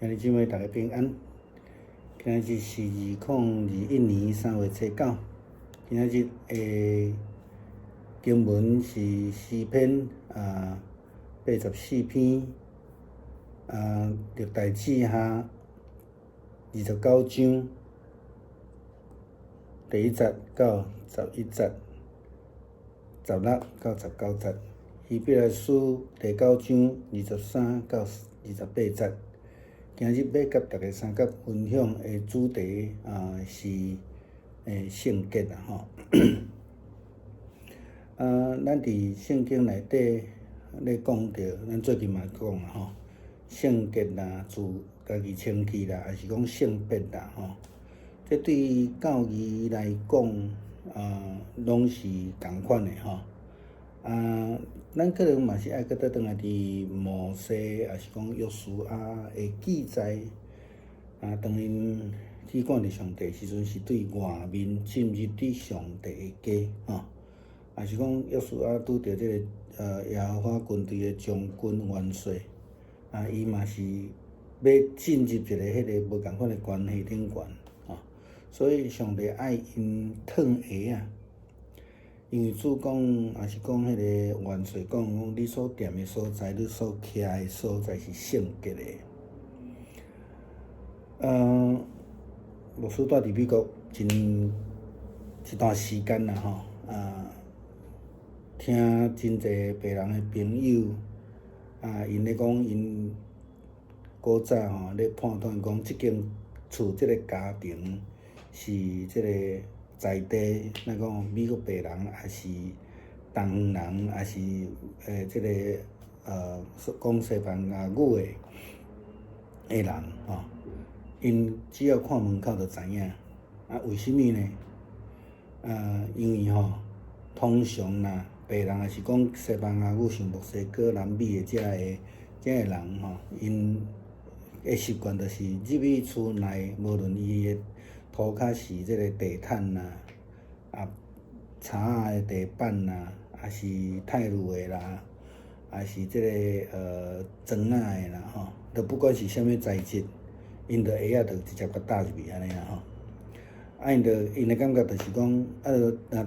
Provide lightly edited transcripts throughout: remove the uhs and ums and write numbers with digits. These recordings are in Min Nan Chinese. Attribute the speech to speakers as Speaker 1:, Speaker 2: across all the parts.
Speaker 1: 兄弟姊妹，大家平安。今仔日是2021年3月初9，今仔日的經文是詩篇84篇歷代志下29章第1節到11節，16到19節。希伯來書第九章23到28節。今日欲佮大家相佮分享的主題是聖潔啦吼。咱佇聖經內底咧講著，咱最近嘛講啦吼，聖潔啦，自家己清氣啦，抑是講聖別啦吼。這對教義來講，攏是仝款的吼。咱可能嘛是愛閣倒轉來佇摩西，抑是講約書亞的記載，當𪜶去看著上帝時陣，是對外面進入佇上帝的家，吼，抑是講約書亞拄著這个耶和華軍隊的將軍元帥，伊嘛是欲進入一个彼个無仝款的關係頂懸，吼，所以上帝愛𪜶脫鞋仔。因為主講，抑是講彼個元帥講，講你所踮的所在，你所徛的所在是聖潔的。牧師蹛佇美國真一段時間啦吼，聽真濟白人的朋友，𪜶咧講𪜶古早吼咧判斷講，這間厝這个家庭是這個在地，咱講美國白人，抑是東方人，抑是這个講西班牙語的人吼，𪜶只要看門口就知影。為啥物呢？因為吼，通常啦，白人抑是講西班牙語，像墨西哥、南美的遮个人吼，𪜶的習慣就是入去厝內，無論伊的塗跤是這个地毯啦，柴仔的地板啦，抑是泰魯的啦，抑是這个磚仔的啦吼，就不管是啥物材質，𪜶就鞋仔就直接共踏入去按呢啦吼。𪜶的感覺就是講，就若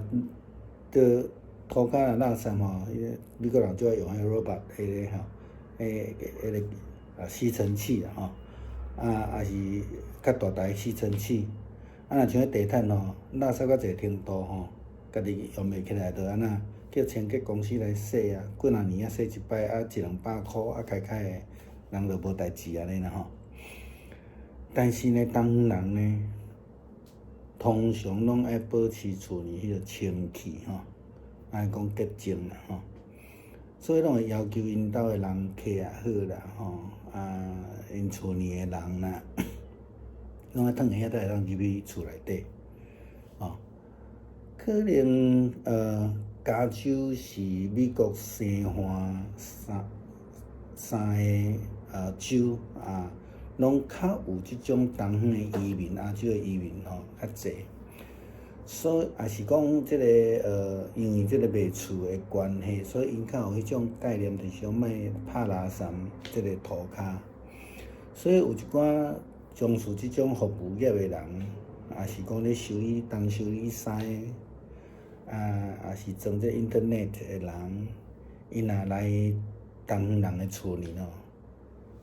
Speaker 1: 就塗跤若垃圾吼，彼个美國人最愛用彼個 robot 彼个吼，彼个吸塵器啦吼，抑是較大台吸塵器。若像彼地毯吼，垃圾到一个程度吼，家己用袂起來，就按怎叫清潔公司來洗啊，幾若年仔洗一擺啊，一兩百箍啊，開開的，人就無代誌按呢啦吼。但是呢，東方人呢，通常攏愛保持厝裡彼个清氣吼，按呢講潔淨啦吼，所以攏會要求𪜶兜的人客也好啦吼，𪜶厝裡的人啦，攏愛脫鞋仔才會當入去厝內底，吼。可能加州是美國西岸三個州啊，攏較有這種東方的移民、亞洲的移民吼較濟，所以抑是講這个因為這個賣厝的關係，所以𪜶較有彼種概念，就是講莫拍垃圾這个塗跤，所以有一寡從事這種服務業的人，抑是講咧修理東修理西，抑是裝這 internet 的人，𪜶若來東方人的厝裡吼，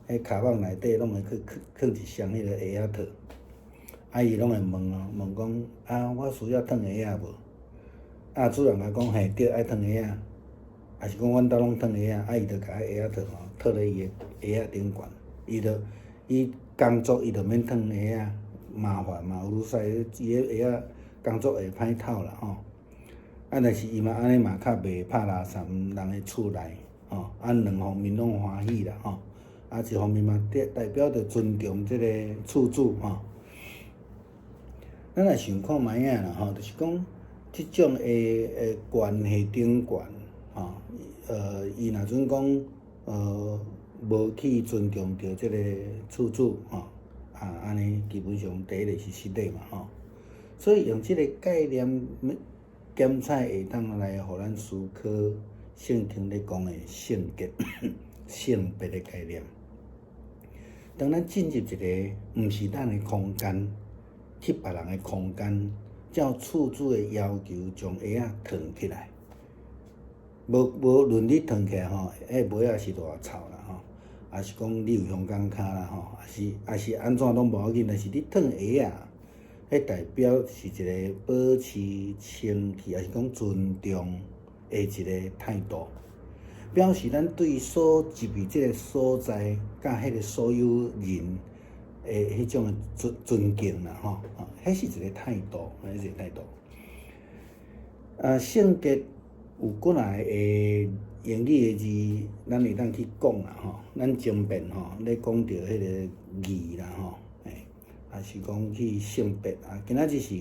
Speaker 1: 彼跤蠓內底攏會去囥一雙彼个鞋仔套，伊攏會問哦，問講啊，我需要脫鞋仔無？主人共講嘿對，愛脫鞋仔，抑是講阮兜攏脫鞋仔，伊就共彼鞋仔套吼，套咧伊的鞋仔頂懸，伊就伊工作伊就免脫鞋仔，麻煩嘛，有勢伊个鞋仔工作會歹透啦吼。但是伊嘛按呢嘛較袂拍垃圾人的厝內，吼，兩方面攏歡喜啦吼。一方面嘛代表著尊重這个厝主吼。咱來想看覓仔啦吼，就是講這種的關係頂懸吼，伊若準講無去尊重著這个厝主吼，按呢基本上第一个是失禮嘛吼。所以用這个概念檢採會當來予咱思考聖經咧講的聖潔、聖別的概念。當咱進入一个毋是咱的空間，去別人的空間，照厝主的要求將鞋仔脫起來。無無論你脫起來吼，彼襪仔是偌臭啦吼，抑是講你有香港跤啦吼，抑是抑是按怎攏無要緊，但是你脫鞋仔，彼代表是一个保持清氣，抑是講尊重的一个態度，表示咱對所入去這个所在，佮彼个所有人的彼種的尊尊敬啦吼，彼是一个態度，彼是一个態度。啊，聖潔有幾若个英語的字，咱會當去講啦吼。咱前邊吼咧講著彼个義啦吼，欸，抑是講去聖別啊。今仔日是，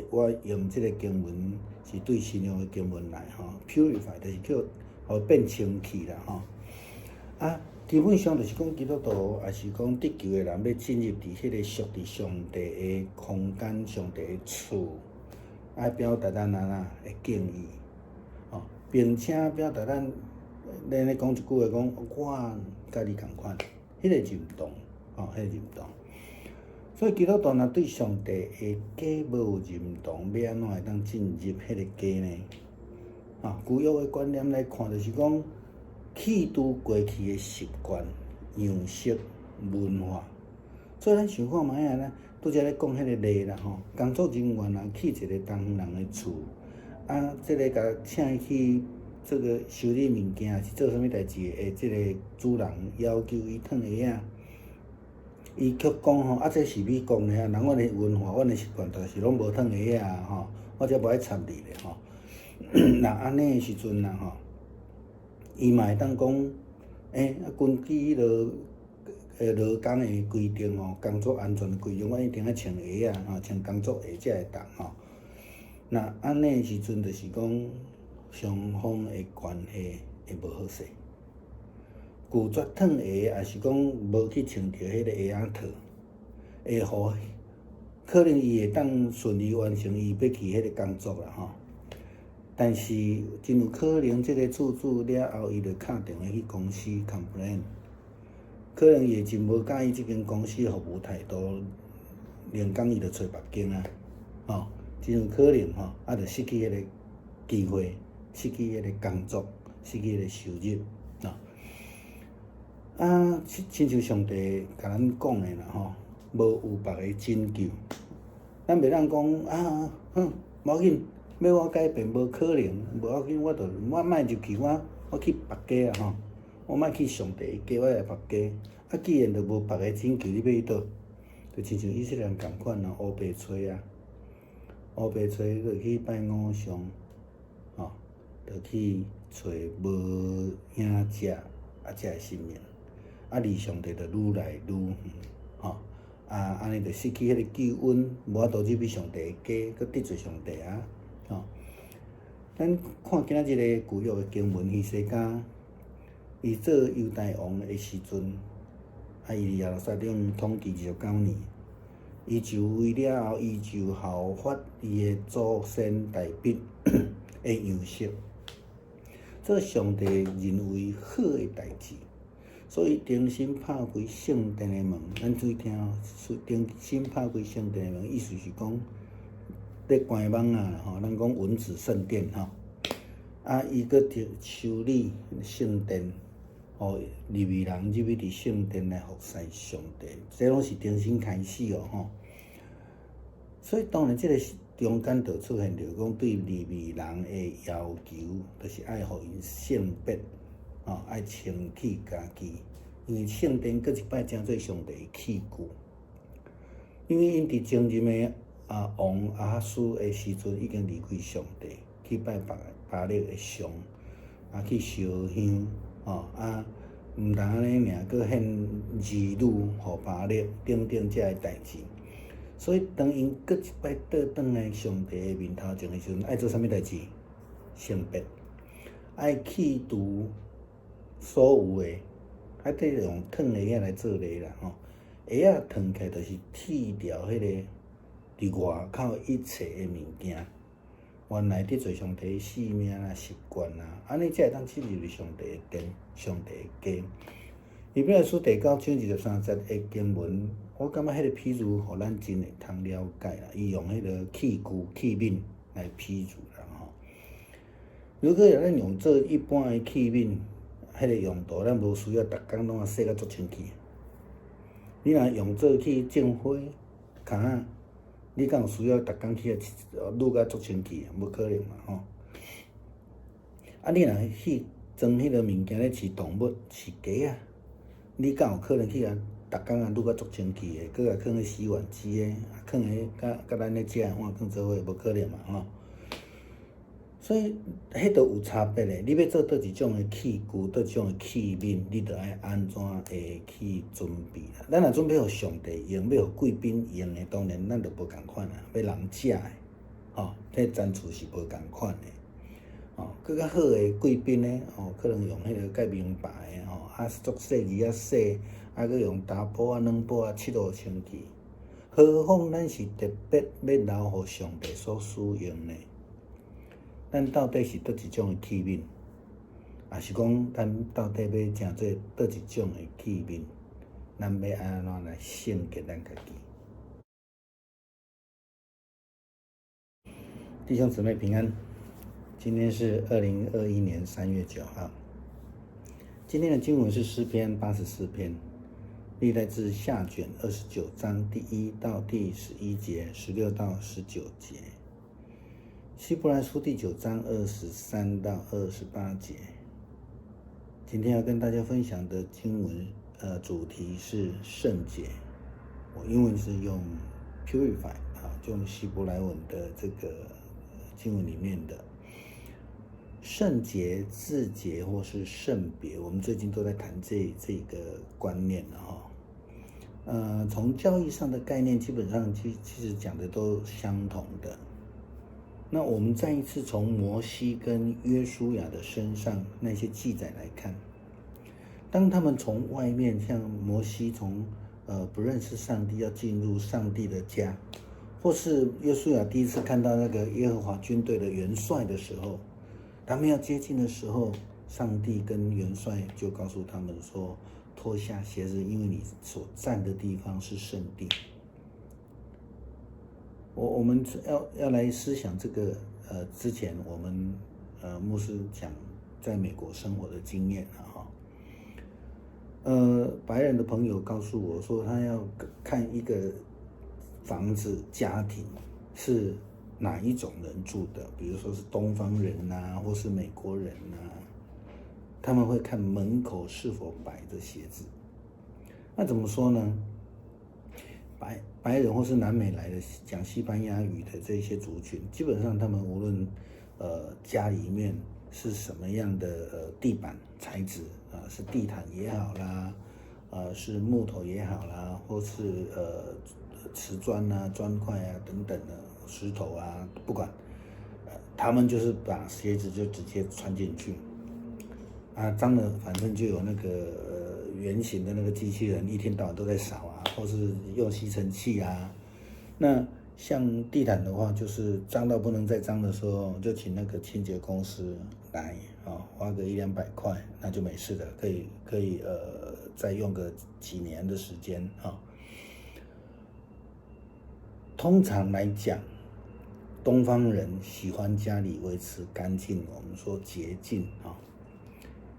Speaker 1: 我用這个經文是對新約的經文來吼，purify 就是叫予變清氣啦吼。啊，基本上就是講基督徒，抑是講得救的人，欲進入佇彼个屬佇上帝的空間、上帝的厝，愛表達咱按怎的敬意。並且表達咱，咱咧講一句話講，我佮你仝款，彼個認同，吼，彼個認同。所以基督徒若對上帝的家無有認同，欲按怎會當進入彼个家呢？啊，舊約的觀念來看，就是講去除過去的習慣、樣式、文化。所以咱想看覓仔咧，拄才咧講彼個例啦吼，工作人員若去一个東人的厝。啊，這个共請伊去這个修理物件，抑是做啥物代誌的，這个主人要求伊脫鞋仔，伊卻講吼，啊，這是美國爾，人阮的文化、阮的習慣，就是攏無脫鞋仔吼，我才無愛插你咧吼。若按呢的時陣啊吼，伊嘛會當講，欸，啊，根據彼个勞工的規定吼，工作安全的規定，我一定愛穿鞋仔吼，穿工作鞋才會當吼。若按呢時陣，就是講雙方的關係會無好勢。拒絕脫鞋，抑是講無去穿著彼个鞋仔套，會予可能伊會當順利完成伊欲去彼个工作啦吼。但是真有可能，這个厝主了後，伊就敲電話去公司 complain，可能伊會真無佮意這間公司服務態度，連工伊就揣別間啊，吼。真有可能吼，啊，就失去彼个機會，失去彼个工作，失去彼个收入，吼。啊，親像上帝共咱講的啦吼，無有別个拯救，咱袂當講啊，哼，無要緊，欲我改變無可能，無要緊，我就我莫入去，我去別家啊吼，我莫去上帝的家，我來別家。啊，既然就無別个拯救，你欲去佗？就親像以色列人仝款啊，烏白揣啊。烏白揣就去拜偶像，吼，就去揣無影者啊，遮的神明，啊，離上帝就愈來愈遠，吼，啊，按呢就失去彼个救恩，無法度入去上帝的家，閣得罪上帝啊，吼。咱看今仔日个舊約的經文，希西家，伊做猶大王的時陣，啊，伊佇耶路撒冷統治29年。伊就位了後，伊就效法伊的祖先大衛的樣式，做上帝認為好的代誌，所以重新拍開聖殿的門。咱注意聽哦，重新拍開聖殿的門，意思是講，咧關網啊吼，咱講蚊子聖殿吼，啊，伊閣修理聖殿，予利未人入去佇聖殿來服侍上帝，這攏是重新開始哦吼。所以當然，這个中間就出現著講對利未人的要求，就是愛予𪜶聖別，吼，愛清氣家己，因為聖殿閣一擺成做上帝的器具。因為𪜶佇前任的啊王亞哈斯的時陣，已經離開上帝，去拜別巴力的像，啊去燒香，吼啊，毋但按呢爾，閣獻兒女予巴力等等遮的代誌。所以當𪜶閣一擺倒轉來上帝的面頭前的時陣，愛做啥物代誌？聖別，愛去除所有的，愛得用脫鞋仔來做例啦吼。鞋仔脫起來就是剔掉彼个佇外口一切的物件，原來得罪上帝的性命啦、習慣啦，按呢才會當進入上帝的殿、上帝的家。希伯來書第九章二十三節的經文，我感覺彼個譬喻，予咱真會通了解啦。伊用彼個器具器皿來譬喻啦吼。如果咱用做一般的器皿，彼個用途，咱無需要逐工攏愛洗甲足清氣。你若用做去種花、坩仔，你敢有需要逐工去擼甲足清氣？無可能嘛吼。啊，你若去裝彼個物件咧飼動物、飼雞仔，你敢有可能去共逐工啊擼甲足清氣的，閣共囥咧洗碗機的，囥咧佮佮咱咧食的碗囥做伙，無可能嘛吼。所以，彼都有差別的。你欲做佗一種的器具，佗一種的器皿，你著愛按怎會去準備啦。咱若準備予上帝用，欲予貴賓用的，當然咱就無仝款啊。欲人食的，吼，這層次是無仝款的。吼，閣較好的貴賓呢，吼，可能用彼個蓋名牌的吼，啊，足細膩仔洗，啊，閣用淡薄仔、軟布仔拭予清氣。何況咱是特別欲留予上帝所使用的。咱到底是佗一種的器皿，抑是講咱到底欲成做佗一種的器皿？咱欲按怎來聖潔咱家己？弟兄姊妹平安，今天是2021年3月9號。今天的經文是詩篇84篇，歷代志下卷29章第1到第11節，16到19節。希伯來書第九章23到28節。今天要跟大家分享的經文，主題是聖潔。我英文是用 purify 啊，就用希伯來文的這個經文裡面的聖潔、自潔或是聖別。我們最近都在談這個觀念了哈。從教義上的概念，基本上其實講的都相同的。那我們再一次從摩西跟約書亞的身上那些記載來看，當他們從外面，像摩西從不認識上帝要進入上帝的家，或是約書亞第一次看到那個耶和華軍隊的元帥的時候，他們要接近的時候，上帝跟元帥就告訴他們說：脫下鞋子，因為你所站的地方是聖地。我們要來思想這個，之前我們牧師講在美國生活的經驗了哈。白人的朋友告訴我說，他要看一個房子家庭是哪一種人住的，比如說是東方人啊，或是美國人啊，他們會看門口是否擺着鞋子。那怎麼說呢？白人或是南美來的講西班牙語的這些族群，基本上他們無論家裡面是什麼樣的地板材質啊，是地毯也好啦，是木頭也好啦，或是瓷磚啊、磚塊啊等等的石頭啊，不管，他們就是把鞋子就直接穿進去，啊，髒了反正就有那個圓形的那個機器人，一天到晚都在掃啊，或是用吸塵器啊。那像地毯的話，就是髒到不能再髒的時候，就請那個清潔公司來啊，花個一兩百塊，那就沒事的，可以再用個幾年的時間啊。通常來講，東方人喜歡家裡維持乾淨，我們說潔淨啊，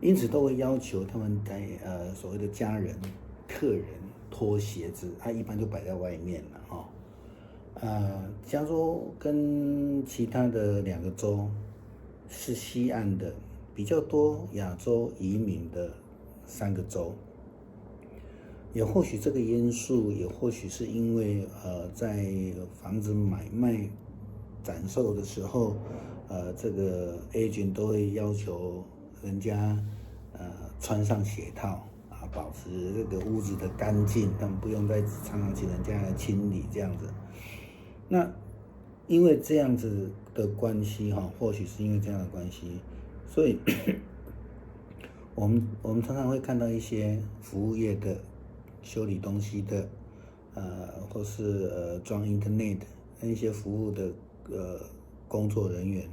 Speaker 1: 因此都會要求他們在所謂的家人、客人脫鞋子，他一般就擺在外面了哈。加州跟其他的兩個州是西岸的比較多亞洲移民的三個州，也或許這個因素，也或許是因為在房子買賣展售的時候，這個 agent 都會要求人家穿上鞋套啊，保持這個屋子的乾淨，但不用再常常請人家來清理這樣子。那因為這樣子的關係哈，或許是因為這樣的關係，所以我們常常會看到一些服務業的修理東西的，或是裝 Internet 那一些服務的工作人員，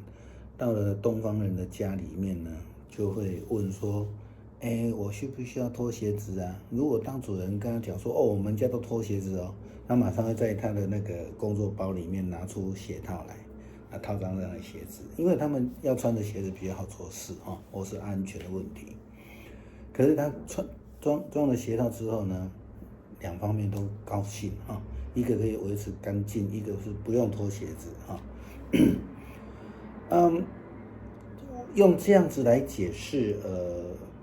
Speaker 1: 到了東方人的家裡面呢，就會問說：“哎，我需不需要脫鞋子啊？如果當主人跟他講說，哦，我們家都脫鞋子哦，他馬上會在他的那個工作包裡面拿出鞋套來，啊，套上那個鞋子，因為他們要穿的鞋子比較好做事哈，或是安全的問題。可是他穿裝了鞋套之後呢，兩方面都高興哈，一個可以維持乾淨，一個是不用脫鞋子哈。用這樣子來解釋，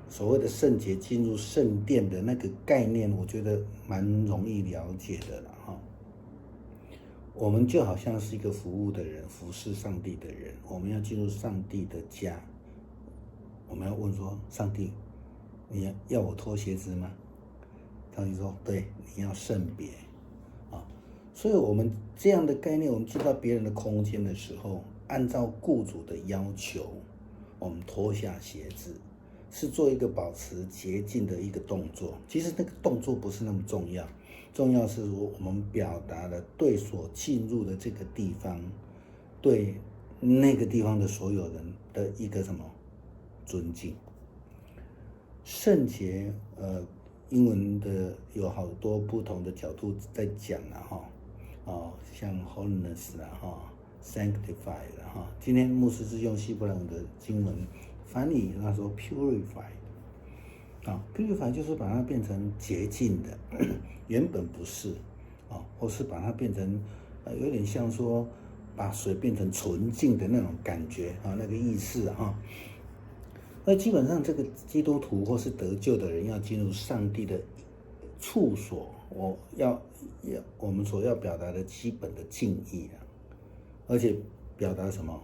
Speaker 1: 所謂的聖潔進入聖殿的那個概念，我覺得蠻容易了解的了哈。我們就好像是一個服務的人，服侍上帝的人，我們要進入上帝的家，我們要問說：上帝，你要我脫鞋子嗎？上帝說：對，你要聖別啊。所以，我們這樣的概念，我們進到別人的空間的時候，按照雇主的要求，我們脫下鞋子，是做一個保持潔淨的一個動作。其實那個動作不是那麼重要，重要是說我們表達了對所進入的這個地方，對那個地方的所有人的一個什麼尊敬。聖潔，英文的有好多不同的角度在講了哈，哦，像 holiness 啊哈，sanctified 哈。今天牧師是用希伯來文的經文翻譯，他說 purify，啊，purify 就是把它變成潔淨的，原本不是，啊，或是把它變成，有點像說把水變成純淨的那種感覺啊，那個意思哈。那基本上，這個基督徒或是得救的人要進入上帝的處所，我要要我們所要表達的基本的敬意啊，而且表達什麼？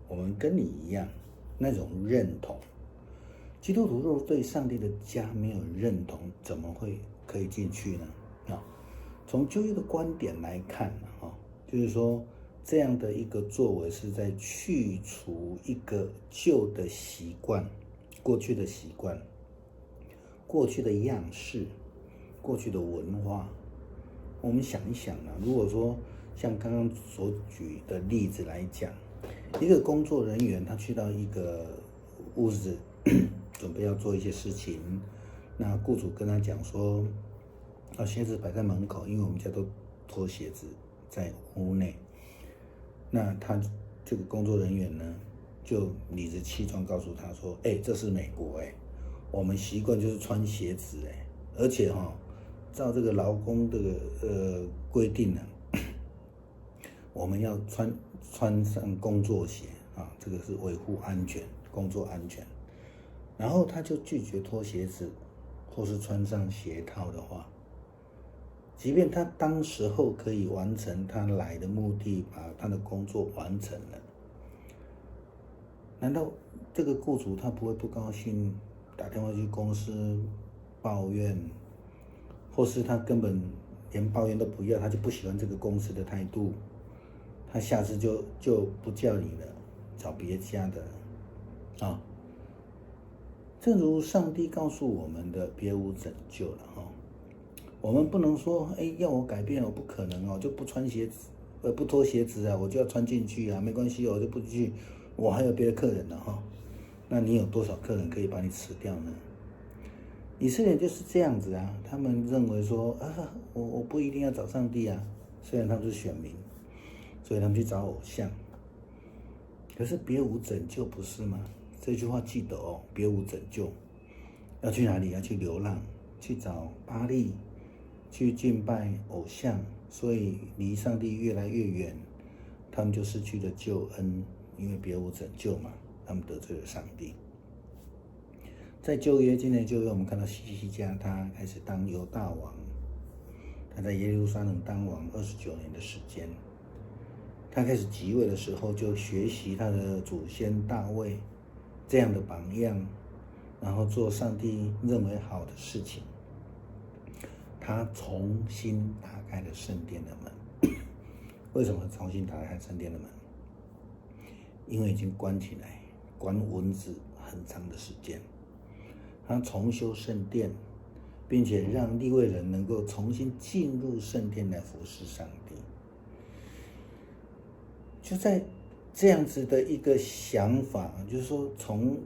Speaker 1: 我們跟你一樣那種認同。基督徒若對上帝的家沒有認同，怎麼會可以進去呢？啊，從舊約的觀點來看，哈，就是說這樣的一個作為是在去除一個舊的習慣。過去的習慣、過去的樣式、過去的文化，我們想一想啊，如果說像剛剛所舉的例子來講，一個工作人員他去到一個屋子，準備要做一些事情，那雇主跟他講說，啊，鞋子擺在門口，因為我們家都脫鞋子在屋內。那他這個工作人員呢，就理直氣壯告訴他說：“哎，這是美國哎，我們習慣就是穿鞋子哎，而且哈，照這個勞工這個規定呢，我們要穿上工作鞋啊，這個是維護安全，工作安全。然後他就拒絕脫鞋子，或是穿上鞋套的話，即便他當時候可以完成他來的目的，把他的工作完成了。”難道這個雇主他不會不高興，打電話去公司抱怨，或是他根本連抱怨都不要，他就不喜歡這個公司的態度，他下次就不叫你了，找別家的啊。正如上帝告訴我們的，別無拯救了哈。我們不能說，哎，要我改變，我不可能哦，就不穿鞋子，不脫鞋子啊，我就要穿進去啊，沒關係，我就不去。我還有別的客人呢，哈，那你有多少客人可以把你辭掉呢？以色列就是這樣子啊，他們認為說啊，我不一定要找上帝啊，雖然他們是選民，所以他們去找偶像。可是別無拯救，不是嗎？這句話記得哦，別無拯救，要去哪裡？要去流浪，去找巴力，去敬拜偶像，所以離上帝越來越遠，他們就失去了救恩。因為別無拯救嘛，他們得罪了上帝。在舊約，今年舊約，我們看到希西家他開始當猶大王，他在耶路撒冷當王29年的時間。他開始即位的時候，就學習他的祖先大衛這樣的榜樣，然後做上帝認為好的事情。他重新打開了聖殿的門。為什麼重新打開聖殿的門？因為已經關起來，關蚊子很長的時間。他重修聖殿，並且讓利未人能夠重新進入聖殿來服侍上帝。就在這樣子的一個想法，就是說從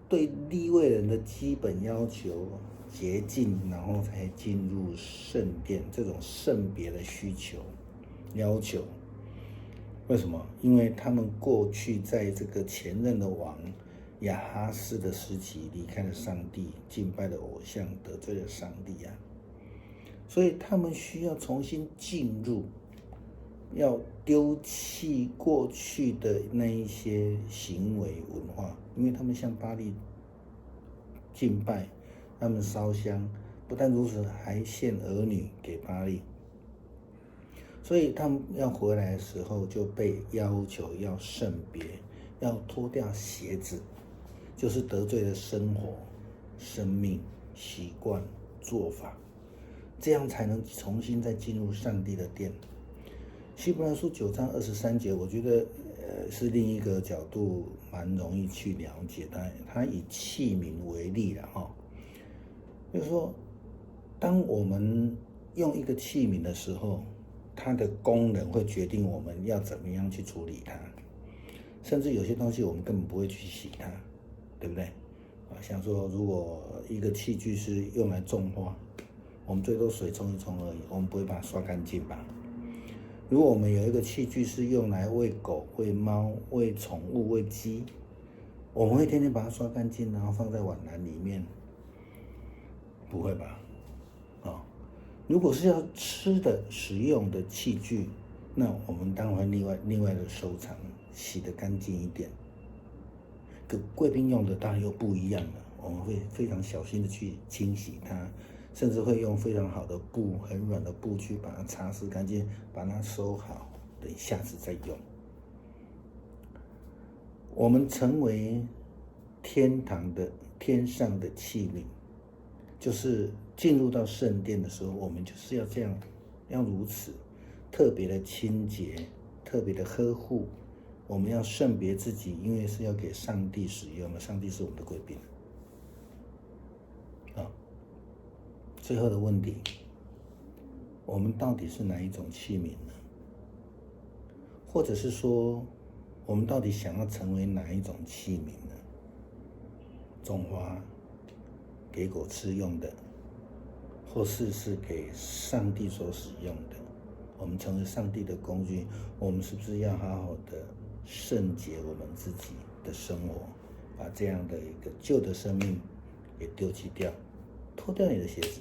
Speaker 1: 對利未人的基本要求潔淨，然後才進入聖殿，這種聖別的需求要求。為什麼？因為他們過去在這個前任的王亞哈斯的時期離開了上帝，敬拜了偶像，得罪了上帝啊，所以他們需要重新進入，要丟棄過去的那一些行為文化，因為他們向巴力敬拜，他們燒香，不但如此，還獻兒女給巴力。所以他們要回來的時候，就被要求要聖別，要脫掉鞋子，就是得罪的生活、生命習慣、做法，這樣才能重新再進入上帝的殿。希伯來書9章23節，我覺得是另一個角度，蠻容易去了解的。他以器皿為例了哈，就是說，當我們用一個器皿的時候，它的功能會決定我們要怎麼樣去處理它，甚至有些東西我們根本不會去洗它，對不對？啊，像說如果一個器具是用來種花，我們最多水沖一沖而已，我們不會把它刷乾淨吧？如果我們有一個器具是用來餵狗、餵貓、餵寵物、餵雞，我們會天天把它刷乾淨，然後放在碗籃裡面？不會吧？啊，如果是要吃的、食用的器具，那我們當然會另外的收藏，洗得乾淨一點。可貴賓用的當然又不一樣了，我們會非常小心的去清洗它，甚至會用非常好的布、很軟的布去把它擦拭乾淨，把它收好，等下次再用。我們成為天堂的天上的器皿，就是進入到聖殿的時候，我們就是要這樣，要如此特別的清潔，特別的呵護。我們要聖別自己，因為是要給上帝使用的，上帝是我們的貴賓。啊，最後的問題，我們到底是哪一種器皿呢？或者是說，我們到底想要成為哪一種器皿呢？種花給狗吃用的，或是給上帝所使用的？我們成為上帝的工具，我們是不是要好好的聖潔我們自己的生活，把這樣的一個舊的生命給丟棄掉，脫掉你的鞋子。